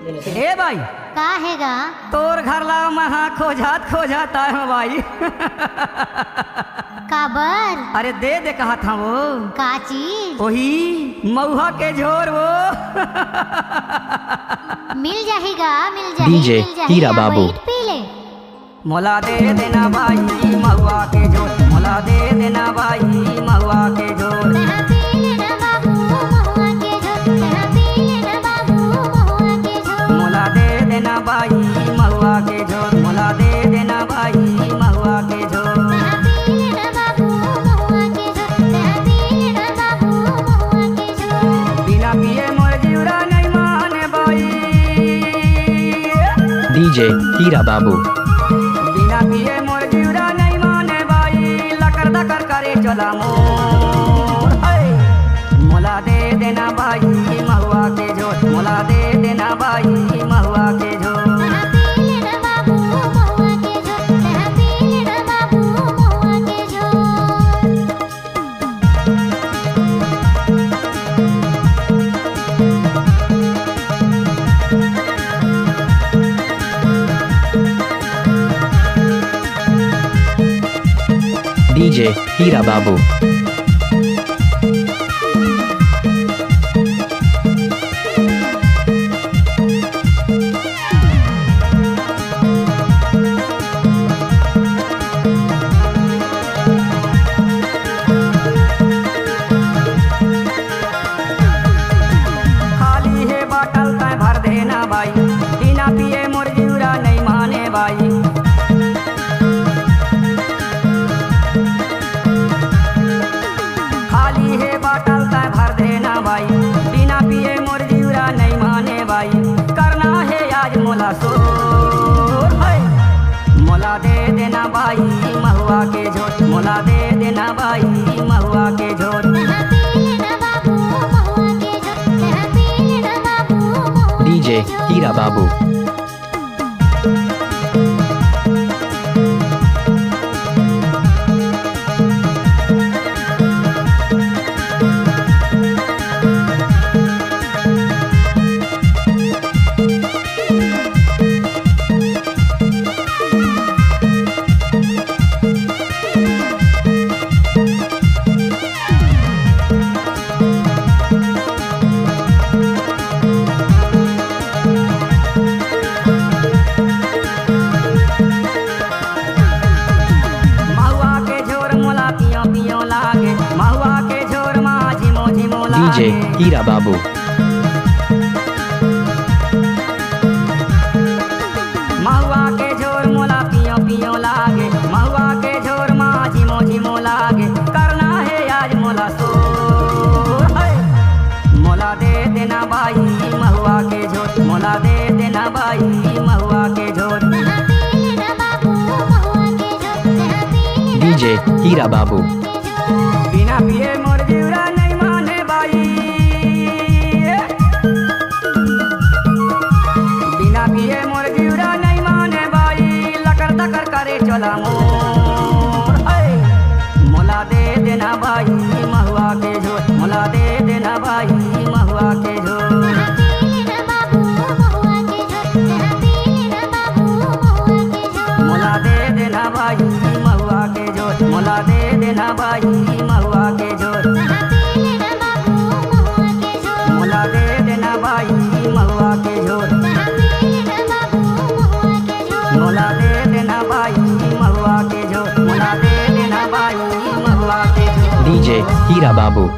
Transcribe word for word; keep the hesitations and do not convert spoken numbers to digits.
ए बाई, का हे गा? तोर घर ला महा खोजत खोजत आए हो बाई। काबर? अरे दे दे कहत हंव वो। का चीज? ओही महुआ के झोर वो। मिल जाही गा, मिल जाही, DJ मिल जाही, हीरा आ बाबू। बैठ पी ले। मोला दे देना बाई महुआ के झोर, मोला दे देना बाई महुआ के झोर। मोला दे देना बाई महुआ के झोर, मोला दे देना बाई महुआ के झोर। बिना पिए मोर जीवरा नहीं माने बाई। DJ हीरा बाबू। बिना पिए मोर जीवरा नहीं माने बाई, लकर दकर करे चला मोर। हे, मोला दे देना बाई महुआ के झोर, मोला दे देना बाई महुआ के झोर। DJ हीरा बाबू। खाली हे बाटल तैं भर देना बाई, बिना पिए मोर जीवरा नहीं माने बाई। खाली हे बाटल तैं भर देना बाई, बिना पिए मोर जीवरा नहीं माने बाई। करना हे आज मोला सोर, हे। मोला दे देना बाई महुआ के झोर, मोला दे देना बाई महुआ के झोर। DJ हीरा बाबू। महुआ के झोर मोला पियो पियो लागे, महुआ के झोर मा झिमो झिमो DJ लागे। हीरा बाबू। महुआ के झोर मोला पियो पियो लागे, महुआ के झोर मा झिमो झिमो लागे। करना हे आज मोला सोर, हे। मोला दे देना बाई महुआ के झोर, मोला दे देना बाई महुआ के झोर। DJ हीरा बाबू। बिना पिए मोर जीवरा नहीं माने बाई। बिना पिए मोर जीवरा नहीं माने बाई, लकर दकर करे चला मोर। हे, मोला दे देना बाई महुआ के झोर, मोला दे देना बाई महुआ के झोर। मोला दे देना बाई महुआ के झोर, मोला दे देना बाई महुआ के झोर। मोला दे देना बाई महुआ के झोर। मोला दे देना बाई महुआ के झोर। मोला दे देना बाई महुआ के झोर। DJ हीरा बाबू।